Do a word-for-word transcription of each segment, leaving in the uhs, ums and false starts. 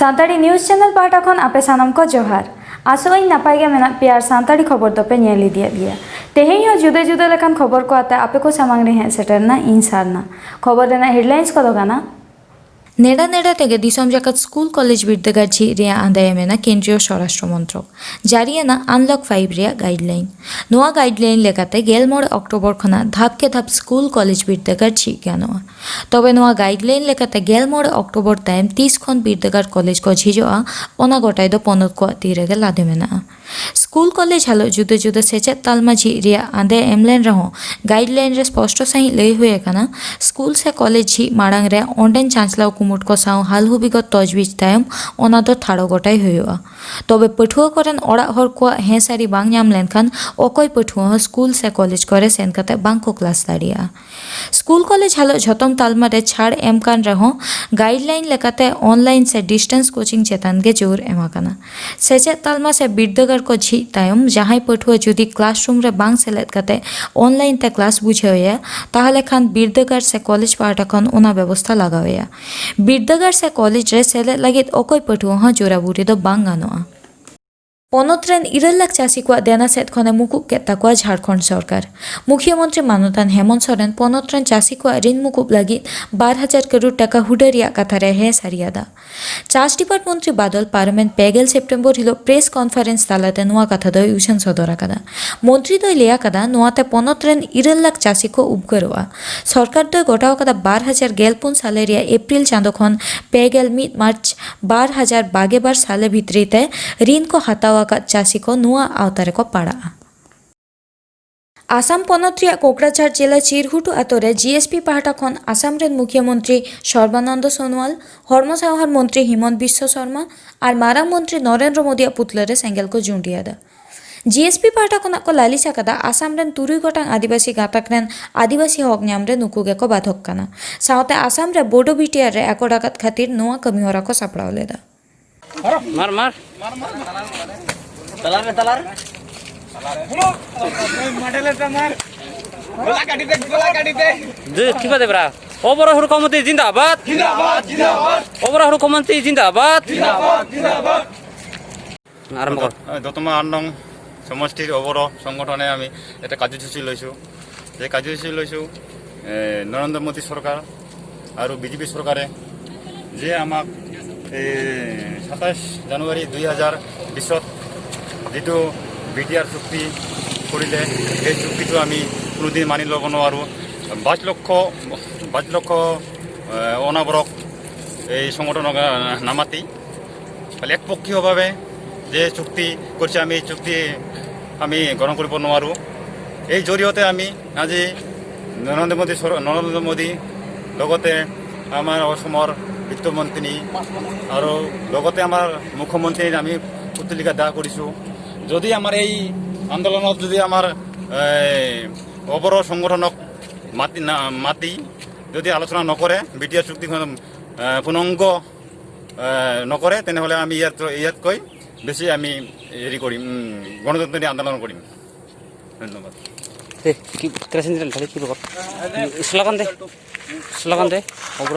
Santali news channel ᱯᱟᱦᱴᱟ ᱠᱷᱚᱱ ᱟᱯᱮ ᱥᱟᱱᱟᱢ ᱠᱚ ᱡᱚᱦᱟᱨ᱾ ᱟᱥᱚᱜ ᱟᱹᱧ ᱱᱟᱯᱟᱭ ᱜᱮ ᱢᱮᱱᱟᱜ ᱯᱮᱭᱟ ᱟᱨ ᱥᱟᱱᱛᱟᱲᱤ ᱠᱷᱚᱵᱚᱨ ᱫᱚᱯᱮ ᱧᱮᱞ ᱤᱫᱤᱭᱮᱫ ᱜᱮᱭᱟ᱾ ᱛᱮᱦᱮᱧ ᱦᱚᱸ ᱡᱩᱫᱟᱹ ᱡᱩᱫᱟᱹ ᱞᱮᱠᱟᱱ ᱠᱷᱚᱵᱚᱨ ᱠᱚ ᱟᱛᱮ ᱟᱯᱮ ᱠᱚ ᱥᱟᱢᱟᱝ ᱨᱮ ᱦᱮᱡ ᱥᱮᱴᱮᱨᱱᱟ ᱤᱧ ᱥᱟᱨᱱᱟ᱾ ᱠᱷᱚᱵᱚᱨ ᱨᱮᱱᱟᱜ headlines ᱠᱚᱫᱚ ᱠᱟᱱᱟ᱾ ᱱᱮᱰᱟ ᱱᱮᱰᱟ ᱛᱮᱜᱮ ᱫᱤᱥᱚᱢ ᱡᱟᱠᱟᱛ ᱥᱠᱩᱞ ᱠᱚᱞᱮᱡᱽ ᱵᱤᱨᱫᱟᱹᱜᱟᱲ ᱡᱷᱤᱡ ᱨᱮᱭᱟᱜ ᱟᱸᱫᱮ ᱮᱢ ᱮᱱᱟ ᱠᱮᱱᱫᱨᱤᱭᱚ ᱥᱚᱨᱟᱥᱴᱨᱚ ᱢᱚᱱᱛᱨᱚᱠ᱾ ᱡᱟᱹᱨᱤᱭᱮᱱᱟ unlock five ᱨᱮᱭᱟᱜ guideline᱾ ᱱᱚᱣᱟ guideline ᱞᱮᱠᱟᱛᱮ ᱜᱮᱞ ᱢᱚᱬᱮ ᱚᱠᱴᱳᱵᱚᱨ ᱠᱷᱚᱱᱟᱜ ᱫᱷᱟᱯ ᱠᱮ ᱫᱷᱟᱯ ᱥᱠᱩᱞ ᱠᱚᱞᱮᱡᱽ ᱵᱤᱨᱫᱟᱹᱜᱟᱲ ᱡᱷᱤᱡ ᱜᱟᱱᱚᱜᱼᱟ᱾ ᱛᱚᱵᱮ ᱱᱚᱣᱟ guideline ᱞᱮᱠᱟᱛᱮ ᱜᱮᱞ ᱢᱚᱬᱮ ᱚᱠᱴᱳᱵᱚᱨ ᱛᱟᱭᱚᱢ ᱛᱤᱥ ᱠᱷᱚᱱ ᱵᱤᱨᱫᱟᱹᱜᱟᱲ ᱠᱚᱞᱮᱡᱽ ᱠᱚ ᱡᱷᱤᱡᱚᱜᱼᱟ, ᱚᱱᱟ ᱜᱚᱴᱟᱭ ᱫᱚ ᱯᱚᱱᱚᱛ ᱠᱚᱣᱟᱜ ᱛᱤ ᱨᱮᱜᱮ ᱞᱟᱫᱮ ᱢᱮᱱᱟᱜᱼᱟ᱾ ᱥᱠᱩᱞ ᱠᱚᱞᱮᱡᱽ ᱦᱟᱞᱚᱛ ᱡᱩᱫᱟᱹ ᱡᱩᱫᱟᱹ ᱥᱮᱪᱮᱫ ᱛᱟᱞᱢᱟ ᱡᱷᱤᱡ ᱨᱮᱭᱟᱜ ᱟᱸᱫᱮ ᱮᱢ ᱞᱮᱱ ᱨᱮᱦᱚᱸ, guideline ᱨᱮ ᱥᱯᱚᱥᱴᱚ ᱥᱟᱺᱦᱤᱡ ᱞᱟᱹᱭ ᱦᱩᱭ ᱟᱠᱟᱱᱟ, ᱥᱠᱩᱞ ᱥᱮ ᱠᱚᱞᱮᱡᱽ ᱡᱷᱤᱡ ᱢᱟᱲᱟᱝ ᱨᱮ ᱚᱸᱰᱮᱱ ᱪᱟᱪᱞᱟᱣ ᱠᱩᱢᱩᱴ ᱠᱚ ᱥᱟᱶ ᱦᱟᱞ ᱦᱩᱵᱤᱜᱚᱛ ᱛᱚᱡᱽᱵᱤᱡᱽ ᱛᱟᱭᱚᱢ ᱚᱱᱟ ᱫᱚ ᱴᱷᱟᱲᱚ ᱜᱚᱴᱟᱭ ᱦᱩᱭᱩᱜᱼᱟ᱾ ᱛᱚᱵᱮ ᱯᱟᱹᱴᱷᱩᱣᱟᱹ ᱠᱚᱨᱮᱱ ᱚᱲᱟᱜ ᱦᱚᱲ ᱠᱚᱣᱟᱜ ᱦᱮᱸ ᱥᱟᱹᱨᱤ ᱵᱟᱝ ᱧᱟᱢ ᱞᱮᱱᱠᱷᱟᱱ ᱚᱠᱚᱭ ᱯᱟᱹᱴᱷᱩᱣᱟᱹ ᱦᱚᱸ ᱥᱠᱩᱞ ᱥᱮ ᱠᱚᱞᱮᱡᱽ ᱠᱚᱨᱮ ᱥᱮᱱ ᱠᱟᱛᱮ ᱵᱟᱝ ᱠᱚ ᱠᱞᱟᱥ ᱫᱟᱲᱮᱭᱟᱜᱼᱟ᱾ ᱥᱠᱩᱞ ᱠᱚᱞᱮᱡᱽ ᱦᱟᱞᱚᱛ ᱡᱷᱚᱛᱚᱢ ᱛᱟᱞᱢᱟ ᱨᱮ ᱪᱷᱟᱲ ᱮᱢ ᱠᱟᱱ ᱨᱮᱦᱚᱸ, guideline ᱞᱮᱠᱟᱛᱮ online ᱥᱮ distance coaching ᱪᱮᱛᱟᱱ ᱜᱮ ᱡᱳᱨ ᱮᱢ ᱟᱠᱟᱱᱟ᱾ ᱥᱮᱪᱮᱫ ᱛᱟᱞᱢᱟ ᱥᱮ ᱵᱤᱨᱫᱟᱹᱜᱟᱲ ᱠᱚ ᱡᱷᱤᱡ ᱛᱟᱭᱚᱢ ᱡᱟᱦᱟᱸᱭ ᱯᱟᱹᱴᱷᱩᱣᱟᱹ ᱡᱩᱫᱤ classroom ᱨᱮ ᱵᱟᱝ ᱥᱮᱞᱮᱫ ᱠᱟᱛᱮ online ᱛᱮ ᱠᱞᱟᱥ ᱵᱩᱡᱷᱟᱹᱣ ᱮᱭᱟ, ᱛᱟᱦᱚᱞᱮ ᱠᱷᱟᱱ ᱵᱤᱨᱫᱟᱹᱜᱟᱲ ᱥᱮ ᱠᱚᱞᱮᱡᱽ ᱯᱟᱦᱴᱟ ᱠᱷᱚᱱ ᱚᱱᱟ ᱵᱮᱵᱚᱥᱛᱷᱟ ᱞᱟᱜᱟᱣ ᱮᱭᱟ᱾ ᱵᱤᱨᱫᱟᱹᱜᱟᱲ ᱥᱮ ᱠᱚᱞᱮᱡᱽ ᱨᱮ ᱥᱮᱞᱮᱫ ᱞᱟᱹᱜᱤᱫ ᱚᱠᱚᱭ ᱯᱟᱹᱴᱷᱩᱣᱟᱹ ᱦᱚᱸ ᱡᱳᱨᱟᱵᱩᱨᱤ ᱫᱚ ᱵᱟᱝ ᱜᱟᱱᱚᱜᱼᱟ᱾ ᱯᱚᱱᱚᱛ ᱨᱮᱱ ᱤᱨᱟᱹᱞ ᱞᱟᱠᱷ ᱪᱟᱹᱥᱤ ᱠᱚᱣᱟᱜ ᱫᱮᱱᱟ ᱥᱮᱫ ᱠᱷᱚᱱᱮ ᱢᱩᱠᱩᱵ ᱠᱮᱫ ᱛᱟᱠᱚᱣᱟ ᱡᱷᱟᱲᱠᱷᱚᱸᱰ ᱥᱚᱨᱠᱟᱨ᱾ ᱢᱩᱠᱷᱭᱟᱹ ᱢᱚᱱᱛᱨᱤ ᱢᱟᱱᱚᱛᱟᱱ ᱦᱮᱢᱚᱱᱛ ᱥᱚᱨᱮᱱ ᱯᱚᱱᱚᱛ ᱨᱮᱱ ᱪᱟᱹᱥᱤ ᱠᱚᱣᱟᱜ ᱨᱤᱱ ᱢᱩᱠᱩᱵ ᱞᱟᱹᱜᱤᱫ ᱵᱟᱨ ᱦᱟᱡᱟᱨ ᱠᱟᱨᱳᱲ ᱴᱟᱠᱟ ᱦᱩᱰᱟᱹ ᱨᱮᱭᱟᱜ ᱠᱟᱛᱷᱟ ᱨᱮ ᱦᱮᱸ ᱥᱟᱹᱨᱤᱭᱟᱫᱟ᱾ ᱪᱟᱥ ᱰᱤᱯᱟᱨᱴ ᱢᱚᱱᱛᱨᱤ ᱵᱟᱫᱚᱞ ᱯᱟᱨᱚᱢᱮᱱ ᱯᱮ ᱜᱮᱞ ᱥᱮᱯᱴᱮᱢᱵᱚᱨ ᱦᱤᱞᱳᱜ ᱯᱨᱮᱥ ᱠᱚᱱᱯᱷᱟᱨᱮᱱᱥ ᱛᱟᱞᱟᱛᱮ ᱱᱚᱣᱟ ᱠᱟᱛᱷᱟ ᱫᱚᱭ ᱩᱪᱷᱟᱹᱱ ᱥᱚᱫᱚᱨ ᱟᱠᱟᱫᱟ᱾ ᱢᱚᱱᱛᱨᱤ ᱫᱚᱭ ᱞᱟᱹᱭ ᱟᱠᱟᱫᱟ, ᱱᱚᱣᱟᱛᱮ ᱯᱚᱱᱚᱛ ᱨᱮᱱ ᱤᱨᱟᱹᱞ ᱞᱟᱠᱷ ᱪᱟᱹᱥᱤ ᱠᱚ ᱩᱯᱠᱟᱹᱨᱚᱜᱼᱟ᱾ ᱥᱚᱨᱠᱟᱨ ᱫᱚᱭ ᱜᱚᱴᱟᱣ ᱟᱠᱟᱫᱟ ᱵᱟᱨ ᱦᱟᱡᱟᱨ ᱜᱮᱞ ᱯᱩᱱ ᱥᱟᱞᱮ ᱨᱮᱭᱟᱜ ᱮᱯᱨᱤᱞ ᱪᱟᱸᱫᱚ ᱠᱷᱚᱱ ᱯᱮ ᱜᱮᱞ ᱢᱤᱫ ᱢᱟᱨᱪ ᱵᱟᱨ ᱦᱟᱡᱟᱨ ᱵᱟᱜᱮ ᱵᱟᱨ ᱥᱟᱞᱮ ᱵᱷᱤᱛᱨᱤ ᱛᱮ ᱨᱤᱱ ᱠᱚ ᱦᱟᱛᱟᱣ ᱟᱠᱟᱫ ᱪᱟᱹᱥᱤ ᱠᱚ ᱱᱚᱣᱟ ᱟᱣᱛᱟ ᱨᱮᱠᱚ ᱯᱟᱲᱟᱜᱼᱟ᱾ ᱟᱥᱟᱢ ᱯᱚᱱᱚᱛ ᱨᱮᱭᱟᱜ ᱠᱳᱠᱲᱟᱡᱷᱟᱲ ᱡᱮᱞᱟ ᱪᱤᱨᱦᱩᱴᱩ ᱟᱛᱳ ᱨᱮ ᱡᱤ ᱮᱥ ᱯᱤ ᱯᱟᱦᱴᱟ ᱠᱷᱚᱱ ᱟᱥᱟᱢ ᱨᱮᱱ ᱢᱩᱠᱷᱭᱟᱹ ᱢᱚᱱᱛᱨᱤ ᱥᱚᱨᱵᱟᱱᱚᱱᱫᱚ ᱥᱳᱱᱳᱣᱟᱞ, ᱦᱚᱲᱢᱚ ᱥᱟᱶᱦᱟᱨ ᱢᱚᱱᱛᱨᱤ ᱦᱤᱢᱚᱱᱛ ᱵᱤᱥᱥᱚ ᱥᱚᱨᱢᱟ ᱟᱨ ᱢᱟᱨᱟᱝ ᱢᱚᱱᱛᱨᱤ ᱱᱚᱨᱮᱱᱫᱨᱚ ᱢᱳᱫᱤᱭᱟᱜ ᱯᱩᱛᱞᱟᱹ ᱨᱮ ᱥᱮᱸᱜᱮᱞ ᱠᱚ ᱡᱩᱸᱰᱤᱭᱟᱫᱟ᱾ ᱡᱤ ᱮᱥ ᱯᱤ ᱯᱟᱦᱴᱟ ᱠᱷᱚᱱᱟᱜ ᱠᱚ ᱞᱟᱹᱞᱤᱥ ᱟᱠᱟᱫᱟ, ᱟᱥᱟᱢ ᱨᱮᱱ ᱛᱩᱨᱩᱭ ᱜᱚᱴᱟᱝ ᱟᱹᱫᱤᱵᱟᱹᱥᱤ ᱜᱟᱛᱟᱠ ᱨᱮᱱ ᱟᱹᱫᱤᱵᱟᱹᱥᱤ ᱦᱚᱠ ᱧᱟᱢ ᱨᱮ ᱱᱩᱠᱩ ᱜᱮᱠᱚ ᱵᱟᱫᱷᱚᱠ ᱠᱟᱱᱟ᱾ ᱥᱟᱶᱛᱮ ᱟᱥᱟᱢ ᱨᱮ ᱵᱳᱰᱳ ᱵᱤ ᱴᱤ ᱟᱨ ᱨᱮ ᱮᱠᱚᱴ ᱟᱠᱟᱫ ᱠᱷᱟᱹᱛᱤᱨ ᱱᱚᱣᱟ ᱠᱟᱹᱢᱤᱦᱚᱨᱟ ᱠᱚ ᱥᱟᱯᱲᱟᱣ ᱞᱮᱫᱟ᱾ ᱢᱟᱨ, ᱢᱟᱨ᱾ ᱛᱟᱞᱟᱨᱮ, ᱛᱟᱞᱟᱨᱮ᱾ ᱢᱟᱰᱮᱞᱮ ᱛᱟᱢᱟᱨ᱾ ᱜᱚᱞᱟ ᱠᱟᱹᱴᱤᱡ ᱛᱮ, ᱜᱚᱞᱟ ᱠᱟᱹᱴᱤᱡ ᱛᱮ᱾ ᱫᱩ, ᱴᱷᱤᱠ ᱟᱪᱷᱮ, ᱵᱨᱟ᱾ অৱৰ সৰু কমতি জিন্দাবাদ। জিন্দাবাদ, জিন্দাবাদ। অৱৰ সৰু কমতি জিন্দাবাদ। জিন্দাবাদ, জিন্দাবাদ। আৰম্ভ কৰ। দত-, দতমা আট নং সমষ্টিৰ অৱৰ সংগঠনে আমি এটা কাৰ্যসূচী লৈছোঁ। যে কাৰ্যসূচী লৈছোঁ, এ, নৰেন্দ্ৰ মোদী চৰকাৰ আৰু বিজেপি চৰকাৰে যে আমাক এই সাতাইছ জানুৱাৰী দুই হাজাৰ বিছত যিটো বি টি আৰ চুক্তি কৰিলে, সেই চুক্তিটো আমি কোনোদিন মানি ল'ব নোৱাৰোঁ। বাইছ লক্ষ, বাইছ লক্ষ, এ, অনাবৰক এই সংগঠনক, এ, নামাতি খালি একপক্ষীয়ভাৱে যে চুক্তি কৰিছে, আমি এই চুক্তি আমি গ্ৰহণ কৰিব নোৱাৰোঁ। এই জৰিয়তে আমি আজি নৰেন্দ্ৰ মোদী চৰ-, নৰেন্দ্ৰ মোদী, লগতে আমাৰ অসমৰ বিত্তমন্ত্ৰী আৰু লগতে আমাৰ মুখ্যমন্ত্ৰীক আমি পত্ৰিকা দাখিল কৰিছোঁ। যদি আমাৰ এই আন্দোলনত যদি আমাৰ, এ, অৱৰ সংগঠনক মাতি না-, মাতি যদি আলোচনা নকৰে, বি টি আৰ চুক্তিখন, এ, পূৰ্ণাংগ, এ, নকৰে, তেনেহ'লে আমি ইয়াত, ইয়াতকৈ বেছি আমি হেৰি কৰিম, উম, গণতন্ত্ৰী আন্দোলন কৰিম। ধন্যবাদ। দে, কি, কেৰাচিন তেল ঢালি কি লগত? শ্লোগান দে, শ্লোগান দে, অৱৰ।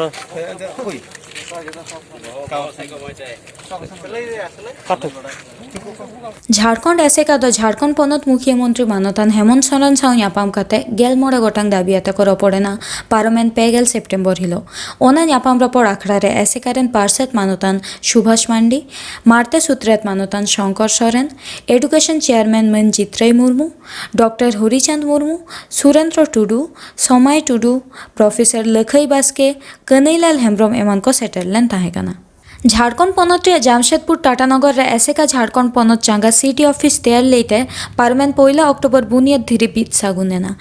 ᱠᱟᱛᱷᱟ᱾ ᱡᱷᱟᱲᱠᱷᱚᱸᱰ ᱮᱥᱮᱠᱟ ᱫᱚ ᱡᱷᱟᱲᱠᱷᱚᱸᱰ ᱯᱚᱱᱚᱛ ᱢᱩᱠᱷᱤᱭᱟᱹ ᱢᱚᱱᱛᱨᱤ ᱢᱟᱱᱚᱛᱟᱱ ᱦᱮᱢᱚᱱᱛ ᱥᱚᱨᱮᱱ ᱥᱟᱶ ᱧᱟᱯᱟᱢ ᱠᱟᱛᱮ ᱜᱮᱞ ᱢᱚᱬᱮ ᱜᱚᱴᱟᱝ ᱫᱟᱹᱵᱤ ᱟᱛᱮ ᱠᱚ ᱨᱚᱯᱚᱲ ᱮᱱᱟ᱾ ᱯᱟᱨᱚᱢᱮᱱ ᱯᱮ ᱜᱮᱞ ᱥᱮᱯᱴᱮᱢᱵᱚᱨ ᱦᱤᱞᱳᱜ᱾ ᱚᱱᱟ ᱧᱟᱯᱟᱢ ᱨᱚᱯᱚᱲ ᱟᱠᱷᱲᱟ ᱨᱮ ᱮᱥᱮᱠᱟ ᱨᱮᱱ ᱯᱟᱨᱥᱮᱛ ᱢᱟᱱᱚᱛᱟᱱ ᱥᱩᱵᱷᱟᱥ ᱢᱟᱱᱰᱤ, ᱢᱟᱬᱛᱮ ᱥᱩᱛᱨᱮᱛ ᱢᱟᱱᱚᱛᱟᱱ ᱥᱚᱝᱠᱚᱨ ᱥᱚᱨᱮᱱ, ᱮᱰᱩᱠᱮᱥᱚᱱ ᱪᱮᱭᱟᱨᱢᱮᱱ ᱢᱟᱹᱱ ᱪᱤᱛᱨᱟᱹᱭ ᱢᱩᱨᱢᱩ, ᱰᱚᱠᱴᱚᱨ ᱦᱚᱨᱤᱪᱟᱸᱫᱽ ᱢᱩᱨᱢᱩ, ᱥᱩᱨᱮᱱᱫᱨᱚ ᱴᱩᱰᱩ, ᱥᱚᱢᱟᱭ ᱴᱩᱰᱩ, ᱯᱨᱚᱯᱷᱮᱥᱚᱨ ᱞᱟᱹᱠᱷᱟᱹᱭ ᱵᱟᱥᱠᱮ, ᱠᱟᱹᱱᱟᱹᱭᱞᱟᱞ ᱦᱮᱢᱵᱽᱨᱚᱢ ᱮᱢᱟᱱ ᱠᱚ ᱥᱮᱴᱮᱨ ᱞᱮᱱ ᱛᱟᱦᱮᱸ ᱠᱟᱱᱟ᱾ ᱡᱷᱟᱲᱠᱷᱚᱸᱰ ᱯᱚᱱᱚᱛ ᱨᱮᱭᱟᱜ ᱡᱟᱢᱥᱮᱫᱽᱯᱩᱨ ᱴᱟᱴᱟᱱᱚᱜᱚᱨ ᱨᱮ ᱮᱥᱮᱠᱟ ᱡᱷᱟᱲᱠᱷᱚᱸᱰ ᱯᱚᱱᱚᱛ ᱪᱟᱸᱜᱟ ᱥᱤᱴᱤ ᱚᱯᱷᱤᱥ ᱛᱮᱭᱟᱨ ᱞᱟᱹᱭᱛᱮ ᱯᱟᱨᱚᱢᱮᱱ ᱯᱳᱭᱞᱳ ᱚᱠᱴᱳᱵᱚᱨ ᱵᱩᱱᱤᱭᱟᱹᱫ ᱫᱷᱤᱨᱤ ᱵᱤᱫ ᱥᱟᱹᱜᱩᱱ ᱮᱱᱟ᱾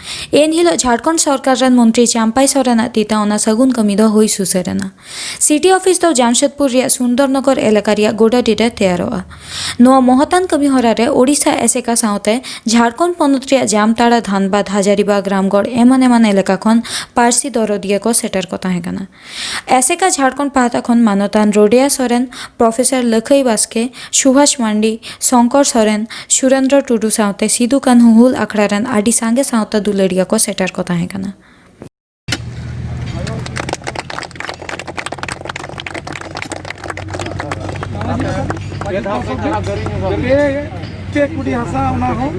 ᱮᱱ ᱦᱤᱞᱳᱜ ᱡᱷᱟᱲᱠᱷᱚᱸᱰ ᱥᱚᱨᱠᱟᱨ ᱨᱮᱱ ᱢᱚᱱᱛᱨᱤ ᱪᱟᱢᱯᱟᱭ ᱥᱚᱨᱮᱱᱟᱜ ᱛᱤᱛᱮ ᱚᱱᱟ ᱥᱟᱹᱜᱩᱱ ᱠᱟᱹᱢᱤ ᱫᱚ ᱦᱩᱭ ᱥᱩᱥᱟᱹᱨ ᱮᱱᱟ᱾ ᱥᱤᱴᱤ ᱚᱯᱷᱤᱥ ᱫᱚ ᱡᱟᱢᱥᱮᱫᱽᱯᱩᱨ ᱨᱮᱭᱟᱜ ᱥᱩᱱᱫᱚᱨᱱᱚᱜᱚᱨ ᱮᱞᱟᱠᱟ ᱨᱮᱭᱟᱜ ᱜᱚᱰᱟᱰᱤ ᱨᱮ ᱛᱮᱭᱟᱨᱚᱜᱼᱟ᱾ ᱱᱚᱣᱟ ᱢᱚᱦᱚᱛᱟᱱ ᱠᱟᱹᱢᱤ ᱦᱚᱨᱟ ᱨᱮ ᱳᱰᱤᱥᱟ ᱮᱥᱮᱠᱟ ᱥᱟᱶᱛᱮ ᱡᱷᱟᱲᱠᱷᱚᱸᱰ ᱯᱚᱱᱚᱛ ᱨᱮᱭᱟᱜ ᱡᱟᱢᱛᱟᱲᱟ, ᱫᱷᱟᱱᱵᱟᱫᱽ, ᱦᱟᱡᱟᱨᱤᱵᱟᱜᱽ, ᱨᱟᱢᱜᱚᱲ ᱮᱢᱟᱱ ᱮᱢᱟᱱ ᱮᱞᱟᱠᱟ ᱠᱷᱚᱱ ᱯᱟᱹᱨᱥᱤ ᱫᱚᱨᱚᱫᱤᱭᱟᱹ ᱠᱚ ᱥᱮᱴᱮᱨ ᱠᱚ ᱛᱟᱦᱮᱸ ᱠᱟᱱᱟ᱾ ᱮᱥᱮᱠᱟ ᱡᱷᱟᱲᱠᱷᱚᱸᱰ ᱯᱟᱦᱴᱟ ᱠᱷᱚᱱ ᱢᱟᱱᱚᱛᱟᱱ ᱨᱳᱰᱮᱭᱟ ᱥᱚᱨᱮᱱ, ᱯᱨᱚᱯᱷᱮᱥᱚᱨ ᱞᱟᱹᱠᱷᱟᱹᱭ ᱵᱟᱥᱠᱮ, ᱥᱩᱵᱷᱟᱥ ᱢᱟᱱᱰᱤ, ᱥᱚᱝᱠᱚᱨ ᱥᱚᱨᱮᱱ, ᱥᱩᱨᱮᱱᱫᱨᱚ ᱴᱩᱰᱩ ᱥᱟᱶᱛᱮ ᱥᱤᱫᱩ ᱠᱟᱹᱱᱦᱩ ᱦᱩᱞ ᱟᱠᱷᱲᱟ ᱨᱮᱱ ᱟᱹᱰᱤ ᱥᱟᱸᱜᱮ ᱥᱟᱶᱛᱟ ᱫᱩᱞᱟᱹᱲᱤᱭᱟᱹ ᱠᱚ ᱥᱮᱴᱮᱨ ᱠᱚ ᱛᱟᱦᱮᱸ ᱠᱟᱱᱟ᱾ ᱯᱮ ᱠᱩᱰᱤ ᱦᱟᱥᱟ ᱚᱱᱟ ᱦᱚᱸ᱾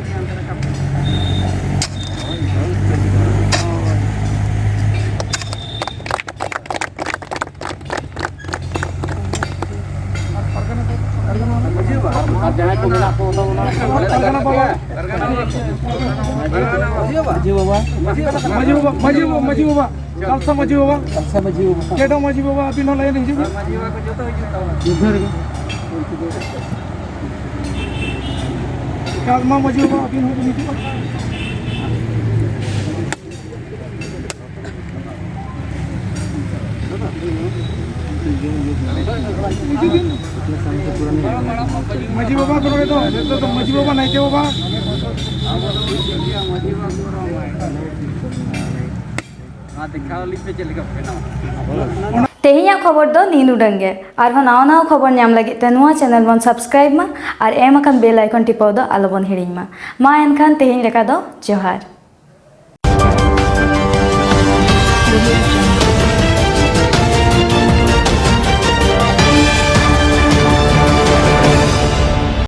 ᱟᱨ ᱡᱟᱦᱟᱸᱭ ᱠᱚ ᱢᱮᱱᱟᱜ ᱠᱚ ᱛᱟᱵᱚᱱᱟ, ᱯᱟᱨᱜᱟᱱᱟ ᱵᱟᱵᱟ᱾ ᱢᱟᱹᱡᱷᱤ ᱵᱟᱵᱟ᱾ ᱢᱟᱹᱡᱷᱤ ᱵᱟᱵᱟ, ᱢᱟᱹᱡᱷᱤ ᱵᱟᱵᱟ, ᱢᱟᱹᱡᱷᱤ ᱵᱟᱵᱟ᱾ ᱠᱟᱞᱥᱟ ᱢᱟᱹᱡᱷᱤ ᱵᱟᱵᱟ᱾ ᱠᱟᱞᱥᱟ ᱢᱟᱹᱡᱷᱤ ᱵᱟᱵᱟ᱾ ᱠᱮᱰᱚ ᱢᱟᱹᱡᱷᱤ ᱵᱟᱵᱟ, ᱟᱹᱵᱤᱱ ᱦᱚᱸ ᱞᱟᱭᱤᱱ ᱦᱤᱡᱩᱜ ᱵᱤᱱ᱾ ᱡᱚᱛᱚ ᱨᱮᱜᱮ᱾ ᱠᱟᱞᱢᱟ ᱢᱟᱹᱡᱷᱤ ᱵᱟᱵᱟ, ᱟᱹᱵᱤᱱ ᱦᱚᱸ ᱵᱤᱱ ᱦᱤᱡᱩᱜᱼᱟ᱾ ᱢᱟᱹᱡᱷᱤ ᱵᱟᱵᱟ ᱠᱚ ᱱᱚᱰᱮ ᱫᱚ, ᱱᱤᱛᱚᱜ ᱫᱚ ᱢᱟᱹᱡᱷᱤ ᱵᱟᱵᱟ, ᱱᱟᱭᱠᱮ ᱵᱟᱵᱟ᱾ ᱚᱱᱟ ᱫᱮᱠᱷᱟᱣ ᱟᱹᱞᱤᱧ ᱯᱮ ᱪᱮᱫ ᱞᱮᱠᱟ ᱯᱮ ᱵᱮᱱᱟᱣᱟ᱾ ᱛᱮᱦᱮᱧᱟᱜ ᱠᱷᱚᱵᱚᱨ ᱫᱚ ᱱᱤᱱ ᱩᱰᱟᱹᱝ ᱜᱮ᱾ ᱟᱨᱦᱚᱸ ᱱᱟᱣᱟ ᱱᱟᱣᱟ ᱠᱷᱚᱵᱚᱨ ᱧᱟᱢ ᱞᱟᱹᱜᱤᱫ ᱛᱮ ᱱᱚᱣᱟ ᱪᱮᱱᱮᱞ ᱵᱚᱱ ᱥᱟᱵᱥᱠᱨᱟᱭᱤᱵ ᱢᱟ ᱟᱨ ᱮᱢ ᱟᱠᱟᱱ ᱵᱮᱞ ᱟᱭᱠᱚᱱ ᱴᱤᱯᱟᱹᱣ ᱫᱚ ᱟᱞᱚᱵᱚᱱ ᱦᱤᱲᱤᱧ ᱢᱟ᱾ ᱢᱟ ᱮᱱᱠᱷᱟᱱ ᱛᱮᱦᱮᱧ ᱞᱮᱠᱟ ᱫᱚ ᱡᱚᱦᱟᱨ᱾